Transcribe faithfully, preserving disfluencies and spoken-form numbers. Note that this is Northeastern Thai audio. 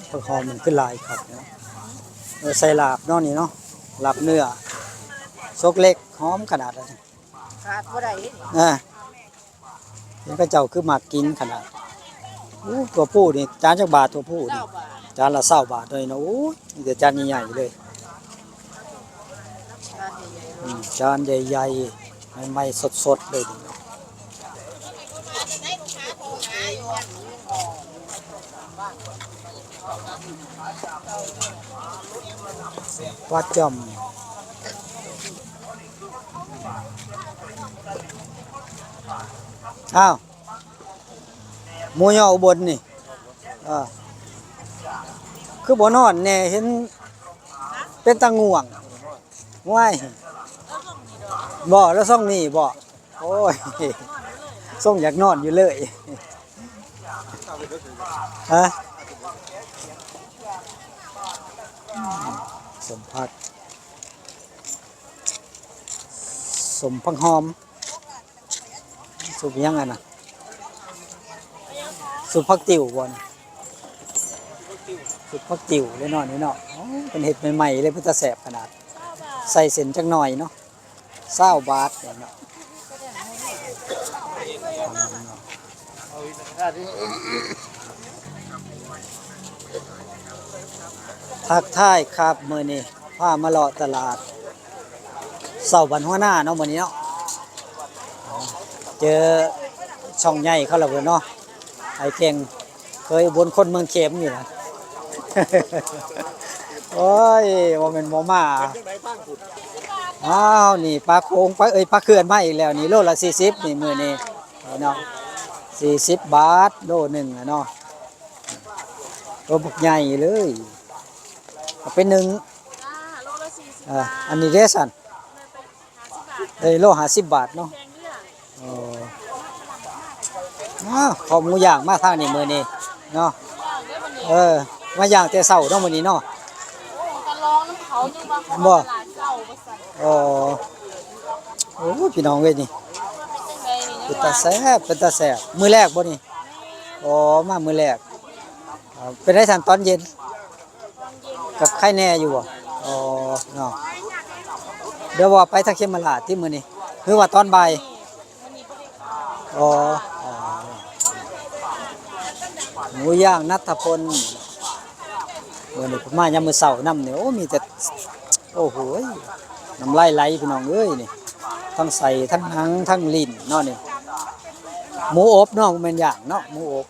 ผักหอมมันคือหลายคักเนาะ เออ ใส่ลาบเนาะนี่เนาะ ลาบเนื้อ ซกเล็ก หอมขนาดนั้น ขาดบ่ได้ อ่า เห็นเขาเจ้าคือมักกินขนาด อู้ ถั่วพูนี่ จานจักบาทถั่วพูนี่ ซาวบาท จานละซาวบาทเลยเนาะ อู้ย มีแต่จานใหญ่ๆเลย อืม จานใหญ่ๆ ใหม่ๆ สดๆ เลยนี่เนาะ ปลาจ่อม อ้าว หมูยออุบลนี่ อ่า คือบ่นอนแน่ เห็นเป็นตาง่วง ว้าย บ่ แล้วส่งนี่บ่ โอ้ย ส่งอยากนอนอยู่เลย ฮะ สมผัก สมผักหอม ซุปหยังอันน่ะ ซุปผักติ๋วบ่น่ะ ซุปผักติ๋วเลยเนาะนี่เนาะ โอ้ เป็นเห็ดใหม่ๆเลย เป็นตาแสบขนาด ใส่เส้นจักหน่อยเนาะ ซาวบาทเนาะ ทักทายครับ มื้อนี้พามาเลาะตลาดเช้าบ้านหัวนาเนาะ มื้อนี้เนาะ เจอช่องใหญ่เขาแล้วเพิ่นเนาะ ไอ้เก่ง เคยอุบลคนเมืองเข็มอยู่นะ โอ้ย บ่แม่นบ่มา อ้าว นี่ปลาโขง ปลา เอ้ย ปลาเขื่อนมาอีกแล้ว นี่โลละสี่สิบ นี่มื้อนี้เนาะ สี่สิบบาท โลหนึ่งอะเนาะ ตัวบักใหญ่เลย เอาไปหนึ่ง จ้า โลละสี่สิบ อ่า บาท อันนี้เด้สัน ห้าสิบบาท เอ้ย โลห้าสิบบาทเนาะ แพงเด้อ อ๋อ อ้าว ข้าวหมูย่างมาทางนี้มื้อนี้เนาะ เออ มาย่างแต่เช้าเนาะมื้อนี้เนาะ ตะลองน้ำเขายังว่าเขา บ่ ตลาดเก่าว่าซั่น อ๋อ โอ้ย พี่น้องเอ้ยนี่ เป็นจั่งใดนี่ เป็นตาแซ่บ เป็นตาแซ่บ มื้อแรกบ่นี่ อ๋อ มามื้อแรก อ่า เป็นได๋ซั่นตอนเย็น กับไข่แน่อยู่บ่ อ๋อ เนาะ เดี๋ยวว่าไปทางเขมราชติมื้อนี้ หรือว่าตอนบ่าย อ๋อ อ๋อ หมูย่างนัทพล มื้อนี้ผมมายามมื้อเช้านำนี่ โอ้ มีแต่ โอ้โหย น้ำลายไหลพี่น้องเอ้ยนี่ ทั้งไส้ ทั้งหนัง ทั้งลิ้นเนาะนี่ หมูอบเนาะ บ่แม่นย่างเนาะ หมูอบ